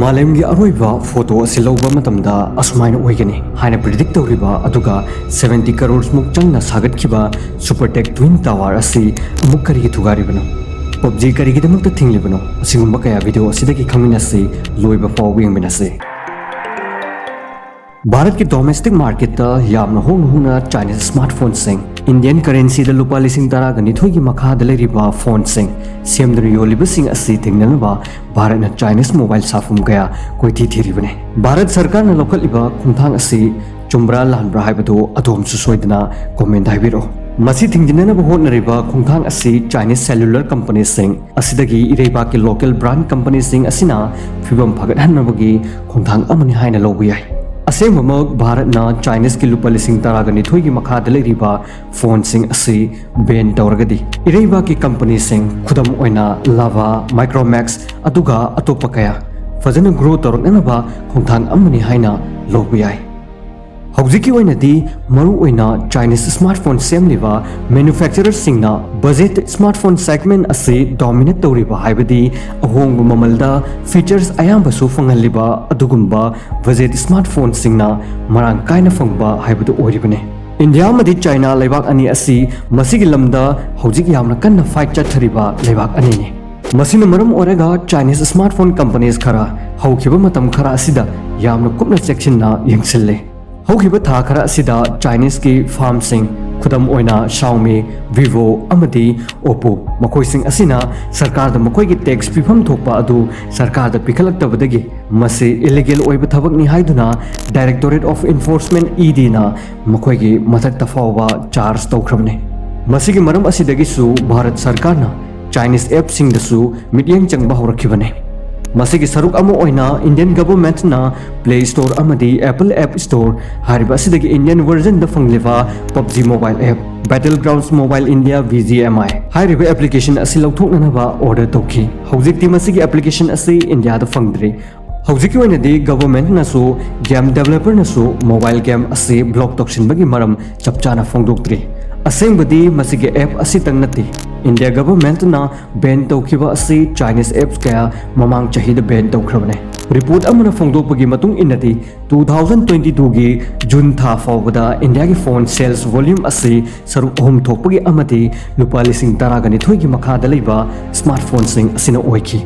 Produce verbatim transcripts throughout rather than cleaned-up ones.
ꯃꯥꯂꯦꯝꯒꯤ ꯑꯔꯣꯏꯕ ꯐꯣꯇꯣ ꯑꯁꯤ ꯂꯧꯕ ꯃꯇꯝꯗ ꯑꯁꯨꯃꯥꯏꯅ ꯑꯣꯏꯒꯅꯤ ꯍꯥꯏꯅ ꯄ꯭ꯔꯤꯗꯤꯛ ꯇꯧꯔꯤꯕ ꯑꯗꯨꯒ ꯁꯚꯦꯟꯇꯤ ꯀꯔꯣꯔ ꯃꯨꯛ ꯆꯪꯅ ꯁꯥꯒꯠꯈꯤꯕ ꯁꯨꯄꯔ ꯇꯦꯛ ꯇ꯭ꯋꯤꯟ ꯇꯥꯋꯔ ꯑꯁꯤ ꯑꯃꯨꯛ ꯀꯔꯤꯒꯤ ꯊꯨꯒꯥꯏꯔꯤꯕꯅꯣ? ꯄꯞꯖꯤ ꯀꯔꯤꯒꯤꯗꯃꯛꯇ ꯊꯤꯡꯂꯤꯕꯅꯣ? ꯑꯁꯤꯒꯨꯝꯕ ꯀꯌꯥ ꯚꯤꯗꯤꯑꯣ ꯑꯁꯤꯗꯒꯤ ꯈꯪꯃꯤꯟꯅꯁꯤ, ꯂꯣꯏꯕ ꯐꯥꯎꯕ ꯌꯦꯡꯃꯤꯟꯅꯁꯤ꯫ ꯚꯥꯔꯠꯀꯤ ꯗꯣꯃꯦꯁꯇꯤꯛ ꯃꯥꯔꯀꯦꯠꯇ ꯌꯥꯝꯅ ꯍꯣꯡꯅ ꯍꯣꯡꯅ ꯆꯥꯏꯅꯤꯁ ꯁ꯭ꯃꯥꯔꯠ ꯐꯣꯟꯁꯤꯡ, ꯏꯟꯗꯤꯌꯟ ꯀꯔꯦꯟꯁꯤꯗ ꯂꯨꯄꯥ ꯂꯤꯁꯤꯡ ꯇꯔꯥꯒ ꯅꯤꯊꯣꯏꯒꯤ ꯃꯈꯥꯗ ꯂꯩꯔꯤꯕ ꯐꯣꯟꯁꯤꯡ ꯁꯦꯝꯗꯨꯅ ꯌꯣꯜꯂꯤꯕꯁꯤꯡ ꯑꯁꯤ ꯊꯦꯡꯅꯅꯕ ꯚꯥꯔꯠꯅ ꯆꯥꯏꯅꯤꯁ ꯃꯣꯕꯥꯏꯜ ꯁꯥꯐꯝ ꯀꯌꯥ ꯀꯣꯏꯊꯤ ꯊꯤꯔꯤꯕꯅꯤ꯫ ꯚꯥꯔꯠ ꯁꯔꯀꯥꯔꯅ ꯂꯧꯈꯠꯂꯤꯕ ꯈꯣꯡꯊꯥꯡ ꯑꯁꯤ ꯆꯨꯝꯕ꯭ꯔꯥ ꯂꯥꯟꯕ꯭ꯔꯥ ꯍꯥꯏꯕꯗꯨ ꯑꯗꯣꯝꯁꯨ ꯁꯣꯏꯗꯅ ꯀꯣꯃꯦꯟꯗ ꯍꯥꯏꯕꯤꯔꯛꯑꯣ꯫ ꯃꯁꯤ ꯊꯤꯡꯖꯤꯟꯅꯅꯕ ꯍꯣꯠꯅꯔꯤꯕ ꯈꯣꯡꯊꯥꯡ ꯑꯁꯤ ꯆꯥꯏꯅꯤꯁ ꯁꯦꯂꯨꯂꯔ ꯀꯝꯄꯅꯤꯁꯤꯡ ꯑꯁꯤꯗꯒꯤ ꯏꯔꯩꯕꯥꯛꯀꯤ ꯂꯣꯀꯦꯜ ꯕ꯭ꯔꯥꯟ ꯀꯝꯄꯅꯤꯁꯤꯡ ꯑꯁꯤꯅ ꯐꯤꯕꯝ ꯐꯒꯠꯍꯟꯅꯕꯒꯤ ꯈꯣꯡꯊꯥꯡ ꯑꯃꯅꯤ ꯍꯥꯏꯅ ꯂꯧꯕ ꯌꯥꯏ꯫ ꯑꯁꯦꯡꯕꯃꯛ ꯚꯥꯔꯠꯅ ꯆꯥꯏꯅꯤꯁꯀꯤ ꯂꯨꯄꯥ ꯂꯤꯁꯤꯡ ꯇꯔꯥꯒ ꯅꯤꯊꯣꯏꯒꯤ ꯃꯈꯥꯗ ꯂꯩꯔꯤꯕ ꯐꯣꯟꯁꯤꯡ ꯑꯁꯤ ꯕꯦꯟ ꯇꯧꯔꯒꯗꯤ, ꯏꯔꯩꯕꯥꯛꯀꯤ ꯀꯝꯄꯅꯤꯁꯤꯡ, ꯈꯨꯗꯝ ꯑꯣꯏꯅ ꯂꯥꯚꯥ, ꯃꯥꯏꯀ꯭ꯔꯣꯃꯦꯛꯁ, ꯑꯗꯨꯒ ꯑꯇꯣꯞꯄ ꯀꯌꯥ ꯐꯖꯅ ꯒ꯭ꯔꯣ ꯇꯧꯔꯛꯅꯅꯕ ꯈꯣꯡꯊꯥꯡ ꯑꯃꯅꯤ ꯍꯥꯏꯅ ꯂꯧꯕ ꯌꯥꯏ꯫ ꯍꯧꯖꯤꯛꯀꯤ ꯑꯣꯏꯅꯗꯤ ꯃꯔꯨꯑꯣꯏꯅ ꯆꯥꯏꯅꯤꯁ ꯁ꯭ꯃꯥꯔꯠ ꯐꯣꯟ ꯁꯦꯝꯂꯤꯕ ꯃꯦꯅꯨꯐꯦꯛꯆꯔꯔꯁꯤꯡꯅ ꯕꯖꯦꯠ ꯁ꯭ꯃꯥꯔꯠ ꯐꯣꯟ ꯁꯦꯒꯃꯦꯟ ꯑꯁꯤ ꯗꯣꯃꯤꯅꯦꯠ ꯇꯧꯔꯤꯕ ꯍꯥꯏꯕꯗꯤ ꯑꯍꯣꯡꯕ ꯃꯃꯜꯗ ꯐꯤꯆꯔꯁ ꯑꯌꯥꯝꯕꯁꯨ ꯐꯪꯍꯜꯂꯤꯕ ꯑꯗꯨꯒꯨꯝꯕ ꯕꯖꯦꯠ ꯁ꯭ꯃꯥꯔꯠ ꯐꯣꯟꯁꯤꯡꯅ ꯃꯔꯥꯡ ꯀꯥꯏꯅ ꯐꯪꯕ ꯍꯥꯏꯕꯗꯨ ꯑꯣꯏꯔꯤꯕꯅꯤ꯫ ꯏꯟꯗꯤꯌꯥ ꯑꯃꯗꯤ ꯆꯥꯏꯅꯥ ꯂꯩꯕꯥꯛ ꯑꯅꯤ ꯑꯁꯤ ꯃꯁꯤꯒꯤ ꯂꯝꯗ ꯍꯧꯖꯤꯛ ꯌꯥꯝꯅ ꯀꯟꯅ ꯐꯥꯏꯠ ꯆꯠꯊꯔꯤꯕ ꯂꯩꯕꯥꯛ ꯑꯅꯤꯅꯤ꯫ ꯃꯁꯤꯅ ꯃꯔꯝ ꯑꯣꯏꯔꯒ ꯆꯥꯏꯅꯤꯁ ꯁ꯭ꯃꯥꯔꯠ ꯐꯣꯟ ꯀꯝꯄꯅꯤꯁ ꯈꯔ ꯍꯧꯈꯤꯕ ꯃꯇꯝ ꯈꯔ ꯑꯁꯤꯗ ꯌꯥꯝꯅ ꯀꯨꯞꯅ ꯆꯦꯛꯁꯤꯟꯅ ꯌꯦꯡꯁꯤꯜꯂꯤ꯫ ꯍꯧꯈꯤꯕ ꯊꯥ ꯈꯔ ꯑꯁꯤꯗ ꯆꯥꯏꯅꯤꯁꯀꯤ ꯐꯥꯔꯝꯁꯤꯡ, ꯈꯨꯗꯝ ꯑꯣꯏꯅ Xiaomi, Vivo ꯑꯃꯗꯤ Oppo, ꯃꯈꯣꯏꯁꯤꯡ ꯑꯁꯤꯅ ꯁꯔꯀꯥꯔꯗ ꯃꯈꯣꯏꯒꯤ ꯇꯦꯛꯁ ꯄꯤꯐꯝ ꯊꯣꯛꯄ ꯑꯗꯨ ꯁꯔꯀꯥꯔꯗ ꯄꯤꯈꯠꯂꯛꯇꯕꯗꯒꯤ ꯃꯁꯤ ꯏꯂꯤꯒꯦꯜ ꯑꯣꯏꯕ ꯊꯕꯛꯅꯤ ꯍꯥꯏꯗꯨꯅ Directorate of Enforcement, EDꯅ ꯃꯈꯣꯏꯒꯤ ꯃꯊꯛꯇ ꯐꯥꯎꯕ ꯆꯥꯔꯖ ꯇꯧꯈ꯭ꯔꯕꯅꯤ꯫ ꯃꯁꯤꯒꯤ ꯃꯔꯝ ꯑꯁꯤꯗꯒꯤꯁꯨ ꯚꯥꯔꯠ ꯁꯔꯀꯥꯔꯅ ꯆꯥꯏꯅꯤꯁ ꯑꯦꯞꯁꯤꯡꯗꯁꯨ ꯃꯤꯠꯌꯦꯡ ꯆꯪꯕ ꯍꯧꯔꯛꯈꯤꯕꯅꯤ꯫ ꯃꯁꯤꯒꯤ ꯁꯔꯨꯛ ꯑꯃ ꯑꯣꯏꯅ ꯏꯟꯗꯤꯌꯟ ꯒꯚꯔꯟꯃꯦꯟꯠꯅ Play Store ꯑꯃꯗꯤ Apple App Store ꯍꯥꯏꯔꯤꯕ ꯑꯁꯤꯗꯒꯤ ꯏꯟꯗꯤꯌꯟ ꯚꯔꯖꯟꯗ ꯐꯪꯂꯤꯕ PUBG mobile app, Battlegrounds Mobile India, BGMI ꯍꯥꯏꯔꯤꯕ ꯑꯦꯄ꯭ꯂꯤꯀꯦꯁꯟ ꯑꯁꯤ ꯂꯧꯊꯣꯛꯅꯅꯕ ꯑꯣꯔꯗꯔ ꯇꯧꯈꯤ꯫ ꯍꯧꯖꯤꯛꯇꯤ ꯃꯁꯤꯒꯤ ꯑꯦꯄ꯭ꯂꯤꯀꯦꯁꯟ ꯑꯁꯤ ꯏꯟꯗꯤꯌꯥꯗ ꯐꯪꯗ꯭ꯔꯤ꯫ ꯍꯧꯖꯤꯛꯀꯤ ꯑꯣꯏꯅꯗꯤ ꯒꯚꯔꯟꯃꯦꯟꯠꯅꯁꯨ ꯒꯦꯝ ꯗꯦꯕꯂꯞꯄꯔꯅꯁꯨ ꯃꯣꯕꯥꯏꯜ ꯒꯦꯝ ꯑꯁꯤ ꯕ꯭ꯂꯣꯛ ꯇꯧꯁꯤꯟꯕꯒꯤ ꯃꯔꯝ ꯆꯞ ꯆꯥꯅ ꯐꯣꯡꯗꯣꯛꯇ꯭ꯔꯤ꯫ ꯑꯁꯦꯡꯕꯗꯤ ꯃꯁꯤꯒꯤ ꯑꯦꯞ ꯑꯁꯤꯇꯪ ꯅꯠꯇꯦ꯫ ꯏꯟꯗꯤꯌꯥ ꯒꯚꯔꯟꯃꯦꯟꯠꯅ ꯕꯦꯟ ꯇꯧꯈꯤꯕ ꯑꯁꯤ ꯆꯥꯏꯅꯤꯁ ꯑꯦꯞꯁ ꯀꯌꯥ ꯃꯃꯥꯡ ꯆꯍꯤꯗ ꯕꯦꯟ ꯇꯧꯈ꯭ꯔꯕꯅꯤ꯫ ꯔꯤꯄꯣꯔꯠ ꯑꯃꯅ ꯐꯣꯡꯗꯣꯛꯄꯒꯤ ꯃꯇꯨꯡ ꯏꯟꯅꯗꯤ, two thousand twenty twoꯒꯤ ꯖꯨꯟ ꯊꯥ ꯐꯥꯎꯕꯗ ꯏꯟꯗꯤꯌꯥꯒꯤ ꯐꯣꯟ ꯁꯦꯜꯁ ꯚꯣꯂ꯭ꯌꯨꯝ ꯑꯁꯤ ꯁꯔꯨꯛ ꯑꯍꯨꯝ ꯊꯣꯛꯄꯒꯤ ꯑꯃꯗꯤ ꯂꯨꯄꯥ ꯂꯤꯁꯤꯡ ꯇꯔꯥꯒ ꯅꯤꯊꯣꯏꯒꯤ ꯃꯈꯥꯗ ꯂꯩꯕ ꯁ꯭ꯃꯥꯔꯠ ꯐꯣꯟꯁꯤꯡ ꯑꯁꯤꯅ ꯑꯣꯏꯈꯤ꯫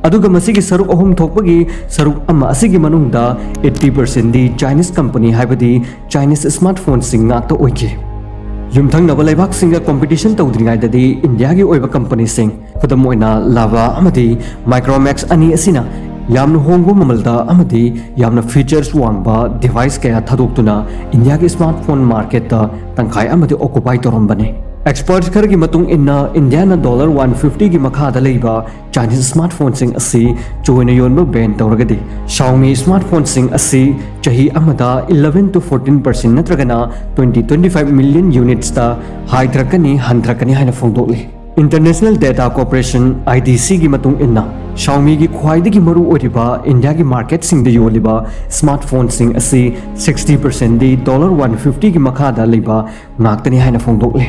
ꯑꯗꯨꯒ ꯃꯁꯤꯒꯤ ꯁꯔꯨꯛ ꯑꯍꯨꯝ ꯊꯣꯛꯄꯒꯤ ꯁꯔꯨꯛ ꯑꯃ ꯑꯁꯤꯒꯤ ꯃꯅꯨꯡꯗ eighty percentꯗꯤ ꯆꯥꯏꯅꯤꯁ ꯀꯝꯄꯅꯤ, ꯍꯥꯏꯕꯗꯤ ꯆꯥꯏꯅꯤꯁ ꯁ꯭ꯃꯥꯔꯠ ꯐꯣꯟꯁꯤꯡ ꯉꯥꯛꯇ ꯑꯣꯏꯈꯤ꯫ ꯌꯨꯝꯊꯪꯅꯕ ꯂꯩꯕꯥꯛꯁꯤꯡꯒ ꯀꯝꯄꯤꯇꯤꯁꯟ ꯇꯧꯗ꯭ꯔꯤꯉꯩꯗꯗꯤ ꯏꯟꯗꯤꯌꯥꯒꯤ ꯑꯣꯏꯕ ꯀꯝꯄꯅꯤꯁꯤꯡ, ꯈꯨꯗꯝ ꯑꯣꯏꯅ ꯂꯥꯚꯥ ꯑꯃꯗꯤ ꯃꯥꯏꯀ꯭ꯔꯣꯃꯦꯛꯁ ꯑꯅꯤ ꯑꯁꯤꯅ ꯌꯥꯝꯅ ꯍꯣꯡꯕ ꯃꯃꯜꯗ ꯑꯃꯗꯤ ꯌꯥꯝꯅ ꯐꯤꯆꯔꯁ ꯋꯥꯡꯕ ꯗꯤꯚꯥꯏꯁ ꯀꯌꯥ ꯊꯥꯗꯣꯛꯇꯨꯅ ꯏꯟꯗꯤꯌꯥꯒꯤ ꯁ꯭ꯃꯥꯔꯠ ꯐꯣꯟ ꯃꯥꯔꯀꯦꯠꯇ ꯇꯪꯈꯥꯏ ꯑꯃꯗꯤ ꯑꯣꯀꯨꯄꯥꯏ ꯇꯧꯔꯝꯕꯅꯤ꯫ ꯑꯦꯛꯁꯄꯔꯠꯁ ꯈꯔꯒꯤ ꯃꯇꯨꯡ ꯏꯟꯅ, ꯏꯟꯗꯤꯌꯥꯅ ꯗꯣꯂꯔ ꯋꯥꯟ ꯐꯤꯐꯇꯤꯒꯤ ꯃꯈꯥꯗ ꯂꯩꯕ ꯆꯥꯏꯅꯤꯁ ꯁ꯭ꯃꯥꯔꯠ ꯐꯣꯟꯁꯤꯡ ꯑꯁꯤ ꯆꯣꯏꯅ ꯌꯣꯟꯕ ꯕꯦꯟ ꯇꯧꯔꯒꯗꯤ, Xiaomi ꯁ꯭ꯃꯥꯔꯠ ꯐꯣꯟꯁꯤꯡ ꯑꯁꯤ ꯆꯍꯤ ꯑꯃꯗ eleven to fourteen percent ꯅꯠꯇ꯭ꯔꯒꯅ twenty twenty five million unitsꯇ ꯍꯥꯏꯊꯔꯛꯀꯅꯤ, ꯍꯟꯊꯔꯛꯀꯅꯤ ꯍꯥꯏꯅ ꯐꯣꯡꯗꯣꯛꯂꯤ꯫ International Data Corporation, IDCꯒꯤ ꯃꯇꯨꯡ ꯏꯟꯅ, Xiaomiꯒꯤ ꯈ꯭ꯋꯥꯏꯗꯒꯤ ꯃꯔꯨ ꯑꯣꯏꯔꯤꯕ ꯏꯟꯗꯤꯌꯥꯒꯤ ꯃꯥꯔꯀꯦꯠꯁꯤꯡꯗ ꯌꯣꯜꯂꯤꯕ ꯁ꯭ꯃꯥꯔꯠ ꯐꯣꯟꯁꯤꯡ ꯑꯁꯤ sixty percentꯗꯤ ꯗꯣꯂꯔ ꯋꯥꯟ ꯐꯤꯐꯇꯤꯒꯤ ꯃꯈꯥꯗ ꯂꯩꯕ ꯉꯥꯛꯇꯅꯤ ꯍꯥꯏꯅ ꯐꯣꯡꯗꯣꯛꯂꯤ꯫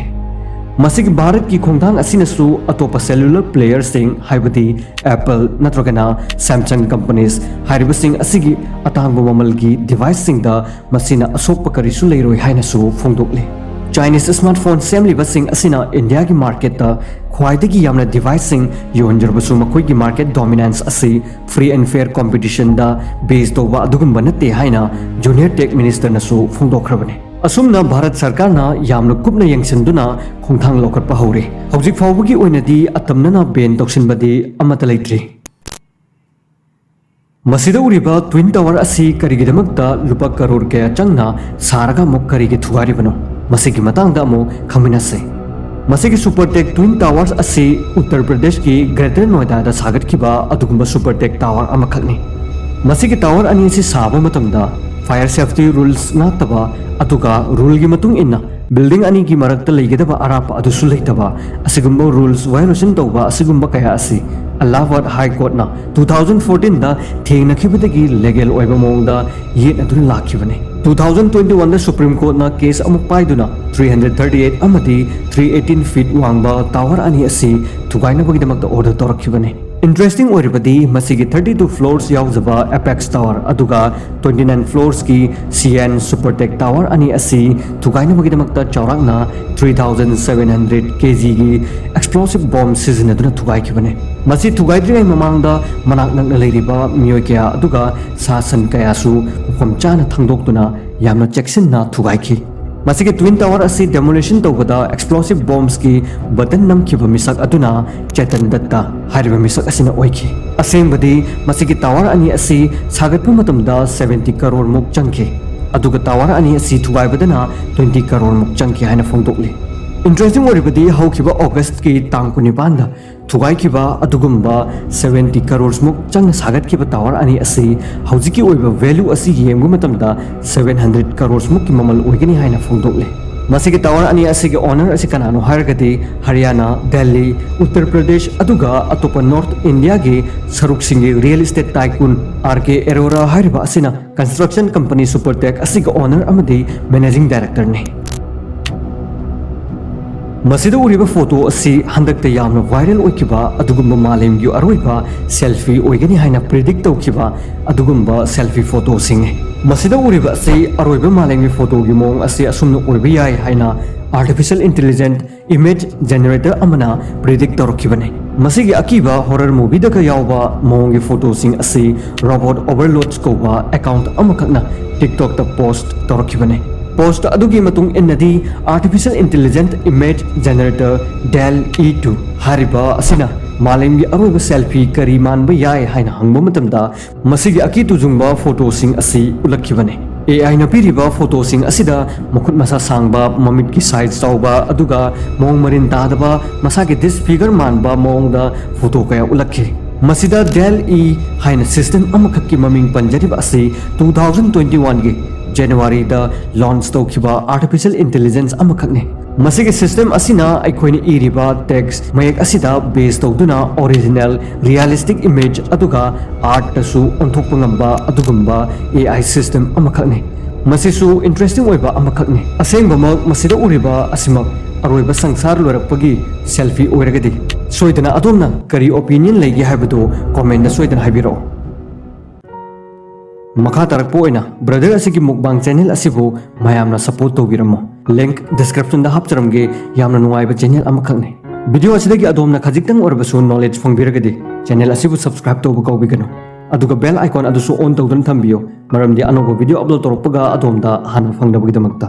ꯃꯁꯤꯒꯤ ꯚꯥꯔꯠꯀꯤ ꯈꯣꯡꯊꯥꯡ ꯑꯁꯤꯅꯁꯨ ꯑꯇꯣꯞꯄ ꯁꯦꯂꯨꯂꯔ ꯄ꯭ꯂꯦꯌꯔꯁꯤꯡ, ꯍꯥꯏꯕꯗꯤ Apple ꯅꯠꯇ꯭ꯔꯒꯅ Samsung ꯀꯝꯄꯅꯤꯁ ꯍꯥꯏꯔꯤꯕꯁꯤꯡ ꯑꯁꯤꯒꯤ ꯑꯇꯥꯡꯕ ꯃꯃꯜꯒꯤ ꯗꯤꯚꯥꯏꯁꯁꯤꯡꯗ ꯃꯁꯤꯅ ꯑꯁꯣꯛꯄ ꯀꯔꯤꯁꯨ ꯂꯩꯔꯣꯏ ꯍꯥꯏꯅꯁꯨ ꯐꯣꯡꯗꯣꯛꯂꯤ꯫ ꯆꯥꯏꯅꯤꯁ ꯁ꯭ꯃꯥꯔꯠ ꯐꯣꯟ ꯁꯦꯝꯂꯤꯕꯁꯤꯡ ꯑꯁꯤꯅ ꯏꯟꯗꯤꯌꯥꯒꯤ ꯃꯥꯔꯀꯦꯠꯇ ꯈ꯭ꯋꯥꯏꯗꯒꯤ ꯌꯥꯝꯅ ꯗꯤꯚꯥꯏꯁꯁꯤꯡ ꯌꯣꯟꯖꯔꯕꯁꯨ, ꯃꯈꯣꯏꯒꯤ ꯃꯥꯔꯀꯦꯠ ꯗꯣꯃꯤꯅꯦꯟꯁ ꯑꯁꯤ free and fair competitionꯗ ꯕꯦꯖ ꯇꯧꯕ ꯑꯗꯨꯒꯨꯝꯕ ꯅꯠꯇꯦ ꯍꯥꯏꯅ ꯖꯨꯅꯤꯌꯔ ꯇꯦꯛ ꯃꯤꯅꯤꯁꯇꯔꯅꯁꯨ ꯐꯣꯡꯗꯣꯛꯈ꯭ꯔꯕꯅꯤ꯫ ꯑꯁꯨꯝꯅ ꯚꯥꯔꯠ ꯁꯔꯀꯥꯔꯅ ꯌꯥꯝꯅ ꯀꯨꯞꯅ ꯌꯦꯡꯁꯤꯟꯗꯨꯅ ꯈꯣꯡꯊꯥꯡ ꯂꯧꯈꯠꯄ ꯍꯧꯔꯦ꯫ ꯍꯧꯖꯤꯛ ꯐꯥꯎꯕꯒꯤ ꯑꯣꯏꯅꯗꯤ ꯑꯇꯝꯅꯅ ꯕꯦꯟ ꯇꯧꯁꯤꯟꯕꯗꯤ ꯑꯃꯠꯇ ꯂꯩꯇ꯭ꯔꯤ꯫ ꯃꯁꯤꯗ ꯎꯔꯤꯕ ꯇ꯭ꯋꯤꯟ ꯇꯥꯋꯔ ꯑꯁꯤ ꯀꯔꯤꯒꯤꯗꯃꯛꯇ ꯂꯨꯄꯥ ꯀꯔꯣꯔ ꯀꯌꯥ ꯆꯪꯅ ꯁꯥꯔꯒ ꯑꯃꯨꯛ ꯀꯔꯤꯒꯤ ꯊꯨꯒꯥꯏꯔꯤꯕꯅꯣ? ꯃꯁꯤꯒꯤ ꯃꯇꯥꯡꯗ ꯑꯃꯨꯛ ꯈꯪꯃꯤꯟꯅꯁꯤ꯫ ꯃꯁꯤꯒꯤ ꯁꯨꯄꯔ ꯇꯦꯛ ꯇ꯭ꯋꯤꯟ ꯇꯥꯋꯔꯁ ꯑꯁꯤ ꯎꯠꯇꯔ ꯄ꯭ꯔꯗꯦꯁꯀꯤ ꯒ꯭ꯔꯦꯇꯔ ꯅꯣꯏꯗꯥꯗ ꯁꯥꯒꯠꯈꯤꯕ ꯑꯗꯨꯒꯨꯝꯕ ꯁꯨꯄꯔ ꯇꯦꯛ ꯇꯥꯋꯔ ꯑꯃꯈꯛꯅꯤ꯫ ꯃꯁꯤꯒꯤ ꯇꯥꯋꯔ ꯑꯅꯤ ꯑꯁꯤ ꯁꯥꯕ ꯃꯇꯝꯗ ꯐꯥꯌꯔ ꯁꯦꯐꯇꯤ ꯔꯨꯜꯁ ꯉꯥꯛꯇꯕ, ꯑꯗꯨꯒ ꯔꯨꯜꯒꯤ ꯃꯇꯨꯡ ꯏꯟꯅ ꯕꯤꯜꯗꯤꯡ ꯑꯅꯤꯒꯤ ꯃꯔꯛꯇ ꯂꯩꯒꯗꯕ ꯑꯔꯥꯞꯄ ꯑꯗꯨꯁꯨ ꯂꯩꯇꯕ, ꯑꯁꯤꯒꯨꯝꯕ ꯔꯨꯜꯁ ꯚꯥꯏꯑꯣꯂꯦꯁꯟ ꯇꯧꯕ ꯑꯁꯤꯒꯨꯝꯕ ꯀꯌꯥ ꯑꯁꯤ ꯑꯂꯥꯍꯥꯕꯥꯗ ꯍꯥꯏ ꯀꯣꯔꯠꯅ two thousand fourteenꯗ ꯊꯦꯡꯅꯈꯤꯕꯗꯒꯤ ꯂꯤꯒꯦꯜ ꯑꯣꯏꯕ ꯃꯑꯣꯡꯗ ꯌꯦꯠꯅꯗꯨꯅ ꯂꯥꯛꯈꯤꯕꯅꯤ꯫ Two thousand twenty oneꯗ ꯁꯨꯄ꯭ꯔꯤꯝ ꯀꯣꯔꯠꯅ ꯀꯦꯁ ꯑꯃꯨꯛ ꯄꯥꯏꯗꯨꯅ three hundred thirty eight ꯑꯃꯗꯤ three eighteen feet ꯋꯥꯡꯕ ꯇꯥꯋꯔ ꯑꯅꯤ ꯑꯁꯤ ꯊꯨꯒꯥꯏꯅꯕꯒꯤꯗꯃꯛꯇ ꯑꯣꯔꯗꯔ ꯇꯧꯔꯛꯈꯤꯕꯅꯤ꯫ Interesting ꯑꯣꯏꯔꯤꯕꯗꯤ ꯃꯁꯤꯒꯤ thirty two floors ꯌꯥꯎꯖꯕ Apex Tower ꯑꯗꯨꯒ twenty nine floorsꯀꯤ Sian Supertech Tower ꯑꯅꯤ ꯑꯁꯤ ꯊꯨꯒꯥꯏꯅꯕꯒꯤꯗꯃꯛꯇ ꯆꯥꯎꯔꯥꯛꯅ three thousand seven hundred kgꯒꯤ explosive bomb ꯁꯤꯖꯤꯟꯅꯗꯨꯅ ꯊꯨꯒꯥꯏꯈꯤꯕꯅꯤ꯫ ꯃꯁꯤ ꯊꯨꯒꯥꯏꯗ꯭ꯔꯤꯉꯩ ꯃꯃꯥꯡꯗ ꯃꯅꯥꯛ ꯅꯛꯅ ꯂꯩꯔꯤꯕ ꯃꯤꯑꯣꯏ ꯀꯌꯥ ꯑꯗꯨꯒ ꯁꯥ ꯁꯟ ꯀꯌꯥꯁꯨ ꯃꯐꯝ ꯆꯥꯅ ꯊꯪꯗꯣꯛꯇꯨꯅ ꯌꯥꯝꯅ ꯆꯦꯛꯁꯤꯟꯅ ꯊꯨꯒꯥꯏꯈꯤ꯫ ꯃꯁꯤꯒꯤ Twin Tower ꯑꯁꯤ demolition ꯇꯧꯕꯗ explosive bombsꯀꯤ button ꯅꯝꯈꯤꯕ ꯃꯤꯁꯛ ꯑꯗꯨꯅ ꯆꯦꯇꯟ ꯗꯠꯇ ꯍꯥꯏꯔꯤꯕ ꯃꯤꯁꯛ ꯑꯁꯤꯅ ꯑꯣꯏꯈꯤ꯫ ꯑꯁꯦꯡꯕꯗꯤ ꯃꯁꯤꯒꯤ tower ꯑꯅꯤ ꯑꯁꯤ ꯁꯥꯒꯠꯄ ꯃꯇꯝꯗ seventy crore ꯃꯨꯛ ꯆꯪꯈꯤ, ꯑꯗꯨꯒ tower ꯑꯅꯤ ꯑꯁꯤ ꯊꯨꯒꯥꯏꯕꯗꯅ twenty crore ꯃꯨꯛ ꯆꯪꯈꯤ ꯍꯥꯏꯅ ꯐꯣꯡꯗꯣꯛꯂꯤ꯫ Interesting ꯑꯣꯏꯔꯤꯕꯗꯤ ꯍꯧꯈꯤꯕ Augustꯀꯤ ꯇꯥꯡ ꯀꯨꯟꯅꯤꯄꯥꯟꯗ ꯊꯨꯒꯥꯏꯈꯤꯕ ꯑꯗꯨꯒꯨꯝꯕ seventy crores ꯃꯨꯛ ꯆꯪꯅ ꯁꯥꯒꯠꯈꯤꯕ tower ꯑꯅꯤ ꯑꯁꯤ ꯍꯧꯖꯤꯛꯀꯤ ꯑꯣꯏꯕ value ꯑꯁꯤ ꯌꯦꯡꯕ ꯃꯇꯝꯗ seven hundred crores ꯃꯨꯛꯀꯤ ꯃꯃꯜ ꯑꯣꯏꯒꯅꯤ ꯍꯥꯏꯅ ꯐꯣꯡꯗꯣꯛꯂꯤ꯫ ꯃꯁꯤꯒꯤ tower ꯑꯅꯤ ꯑꯁꯤꯒꯤ owner ꯑꯁꯤ ꯀꯅꯥꯅꯣ ꯍꯥꯏꯔꯒꯗꯤ ꯍꯔꯤꯌꯥꯅꯥ, ꯗꯦꯜꯂꯤ, ꯎꯠꯇꯔ ꯄ꯭ꯔꯗꯦꯁ ꯑꯗꯨꯒ ꯑꯇꯣꯞꯄ North Indiaꯒꯤ ꯁꯔꯨꯛꯁꯤꯡꯒꯤ real estate tycoon R K Arora ꯍꯥꯏꯔꯤꯕ ꯑꯁꯤꯅ construction company Supertech ꯑꯁꯤꯒꯤ owner ꯑꯃꯗꯤ managing directorꯅꯤ꯫ ꯃꯁꯤꯗ ꯎꯔꯤꯕ photo ꯑꯁꯤ ꯍꯟꯗꯛꯇ ꯌꯥꯝꯅ viral ꯑꯣꯏꯈꯤꯕ ꯑꯗꯨꯒꯨꯝꯕ ꯃꯥꯂꯦꯝꯒꯤ ꯑꯔꯣꯏꯕ selfie ꯑꯣꯏꯒꯅꯤ ꯍꯥꯏꯅ predict ꯇꯧꯈꯤꯕ ꯑꯗꯨꯒꯨꯝꯕ selfie photoꯁꯤꯡꯅꯤ꯫ ꯃꯁꯤꯗ ꯎꯔꯤꯕ ꯑꯁꯤ ꯑꯔꯣꯏꯕ ꯃꯥꯂꯦꯝꯒꯤ photoꯒꯤ ꯃꯑꯣꯡ ꯑꯁꯤ ꯑꯁꯨꯝꯅ ꯑꯣꯏꯕ ꯌꯥꯏ ꯍꯥꯏꯅ artificial intelligent image generator ꯑꯃꯅ predict ꯇꯧꯔꯛꯈꯤꯕꯅꯤ꯫ ꯃꯁꯤꯒꯤ ꯑꯀꯤꯕ horror movieꯗꯒ ꯌꯥꯎꯕ ꯃꯑꯣꯡꯒꯤ photoꯁꯤꯡ ꯑꯁꯤ Robot Overlords ꯀꯧꯕ account ꯑꯃꯈꯛꯅ TikTokꯇ post ꯇꯧꯔꯛꯈꯤꯕꯅꯤ꯫ Post ꯑꯗꯨꯒꯤ ꯃꯇꯨꯡ ꯏꯟꯅꯗꯤ artificial intelligent image generator DALL-E two ꯍꯥꯏꯔꯤꯕ ꯑꯁꯤꯅ ꯃꯥꯂꯦꯝꯒꯤ ꯑꯔꯣꯏꯕ selfie ꯀꯔꯤ ꯃꯥꯟꯕ ꯌꯥꯏ ꯍꯥꯏꯅ ꯍꯪꯕ ꯃꯇꯝꯗ ꯃꯁꯤꯒꯤ ꯑꯀꯤ ꯇꯨꯖꯨꯡꯕ photoꯁꯤꯡ ꯑꯁꯤ ꯎꯠꯂꯛꯈꯤꯕꯅꯤ꯫ AIꯅ ꯄꯤꯔꯤꯕ photoꯁꯤꯡ ꯑꯁꯤꯗ ꯃꯈꯨꯠ ꯃꯁꯥ ꯁꯥꯡꯕ, ꯃꯃꯤꯠꯀꯤ size ꯆꯥꯎꯕ, ꯑꯗꯨꯒ ꯃꯑꯣꯡ ꯃꯔꯤꯟ ꯇꯥꯗꯕ, ꯃꯁꯥꯒꯤ disfigure ꯃꯥꯟꯕ ꯃꯑꯣꯡꯗ photo ꯀꯌꯥ ꯎꯠꯂꯛꯈꯤ꯫ ꯃꯁꯤꯗ DALL-E ꯍꯥꯏꯅ system ꯑꯃꯈꯛꯀꯤ ꯃꯃꯤꯡ ꯄꯟꯖꯔꯤꯕ ꯑꯁꯤ two thousand twenty oneꯒꯤ Januaryꯗ launch ꯇꯧꯈꯤꯕ artificial intelligence ꯑꯃꯈꯛꯅꯤ꯫ ꯃꯁꯤꯒꯤ system ꯑꯁꯤꯅ ꯑꯩꯈꯣꯏꯅ ꯏꯔꯤꯕ text ꯃꯌꯦꯛ ꯑꯁꯤꯗ base ꯇꯧꯗꯨꯅ original, realistic image ꯑꯗꯨꯒ artꯇꯁꯨ ꯑꯣꯟꯊꯣꯛꯄ ꯉꯝꯕ ꯑꯗꯨꯒꯨꯝꯕ AI system ꯑꯃꯈꯛꯅꯤ꯫ ꯃꯁꯤꯁꯨ interesting ꯑꯣꯏꯕ ꯑꯃꯈꯛꯅꯤ꯫ ꯑꯁꯦꯡꯕꯃꯛ ꯃꯁꯤꯗ ꯎꯔꯤꯕ ꯑꯁꯤꯃꯛ ꯑꯔꯣꯏꯕ ꯁꯪꯁꯥꯔ ꯂꯣꯏꯔꯛꯄꯒꯤ selfie ꯑꯣꯏꯔꯒꯗꯤ, ꯁꯣꯏꯗꯅ ꯑꯗꯣꯝꯅ ꯀꯔꯤ opinion ꯂꯩꯒꯦ ꯍꯥꯏꯕꯗꯨ comment ꯁꯣꯏꯗꯅ ꯍꯥꯏꯕꯤꯔꯛꯑꯣ꯫ ꯃꯈꯥ ꯇꯥꯔꯛꯄ ꯑꯣꯏꯅ brother ꯑꯁꯤꯒꯤ mukbang channel ꯑꯁꯤꯕꯨ ꯃꯌꯥꯝꯅ support ꯇꯧꯕꯤꯔꯝꯃꯣ꯫ Link description ꯗ ꯍꯥꯞꯆꯔꯝꯒꯦ꯫ ꯌꯥꯝꯅ ꯅꯨꯡꯉꯥꯏꯕ channel ꯑꯃꯈꯛꯅꯤ꯫ Video ꯑꯁꯤꯗꯒꯤ ꯑꯗꯣꯝꯅ ꯈꯖꯤꯛꯇꯪ ꯑꯣꯏꯔꯕꯁꯨ knowledge ꯐꯪꯕꯤꯔꯒꯗꯤ channel ꯑꯁꯤꯕꯨ subscribe ꯇꯧꯕ ꯀꯥꯎꯕꯤꯒꯅꯨ꯫ ꯑꯗꯨꯒ bell icon ꯑꯗꯨꯁꯨ on ꯇꯧꯗꯨꯅ ꯊꯝꯕꯤꯌꯨ, ꯃꯔꯝꯗꯤ ꯑꯅꯧꯕ video upload ꯇꯧꯔꯛꯄꯒ ꯑꯗꯣꯝꯗ ꯍꯥꯟꯅ ꯐꯪꯅꯕꯒꯤꯗꯃꯛꯇ꯫